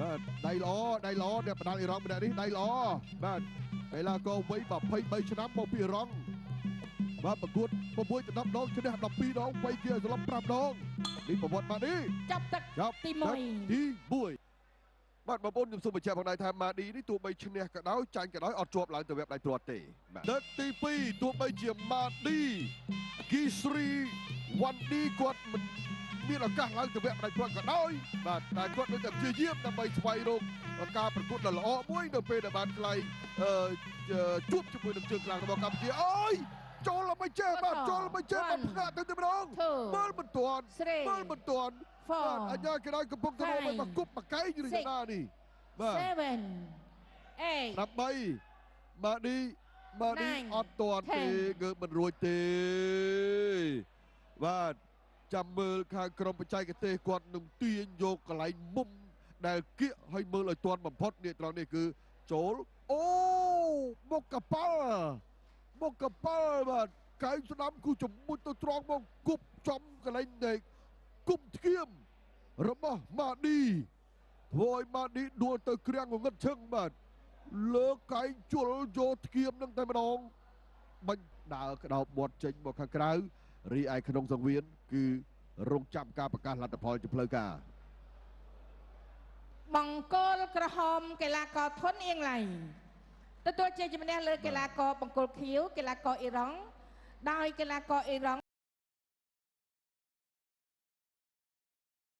បាទដៃល្អដៃល្អអ្នកបដាល់អ៊ីរ៉ង់ម្នាក់នេះដៃល្អបាទកីឡាករវ័យ23ឆ្នាំមកពីអ៊ីរ៉ង់បាទប្រកួត6 10ដងឈ្នះ12ដងវ័យគេឲ្យស្លប់5ដងនេះប្រវត្តិម៉ាឌី ចាប់ទឹក ចាប់ ទី1 ទី1បាទបងប្អូនខ្ញុំសូមបញ្ជាក់ផងដែរថាម៉ាឌីនេះទោះបីឈ្នះក៏ដោយចាញ់ក៏ដោយអត់ជាប់ឡើងទៅវគ្គផ្ដាច់ព្រាត់ទេបាទលើកទី2ទោះបីជាម៉ាឌីគីស្រីវ៉ាន់ឌីគាត់មិនមានឱកាសឡើងទៅវគ្គផ្ដាច់ព្រាត់ក៏ដោយបាទតែគាត់នៅតែព្យាយាមដើម្បីស្វែងរកការប្រកួតដ៏ល្អមួយនៅពេលដែលបានថ្លៃជួបជាមួយនឹងជើងខ្លាំងរបស់កម្ពុជាអូយចូលមិនចេះបាទចូលមិនចេះបាទផ្ងាក់ទៅតែម្ដងមើលមិនទាន់មើលមិនទាន់បាទអញ្ញាគេដល់កំពុងទៅមកគប់មកកែងឬយ៉ាងណានេះបាទ 7 8 8ម៉ាឌីម៉ាឌីអត់ទាន់ទេងើបមិនរួចទេបាទចាំមើលខាងក្រុមបច្ចេកទេសគាត់នឹងទាញយកកន្លែងមុំដែលគៀកឲ្យមើលឲ្យទាន់បំផុតនេះត្រង់នេះគឺចូលអូមកកប៉ាល់មកកប៉ាល់បាទកែងស្ដាំគឺជំមុជទៅត្រង់មកគប់ចំកន្លែងនៃគុំធៀមរបស់ម៉ាឌីធ្វើឲ្យម៉ាឌីដួលទៅក្រាំងងងឹតឈឹងបាទលើកកែងជុលយកធៀមនឹងតែម្ដងបាញ់ដើរក្តោបមាត់ចេញមកខាងក្រៅរីឯក្នុងសង្វៀនគឺរងចាំការប្រកាសលទ្ធផលជាផ្លូវការ បង្គោលក្រហមកីឡាករធុនអៀងឡៃទទួលជាជំនះលើកីឡាករបង្គោលខៀវកីឡាករអ៊ីរ៉ង់ដោយកីឡាករអ៊ីរ៉ង់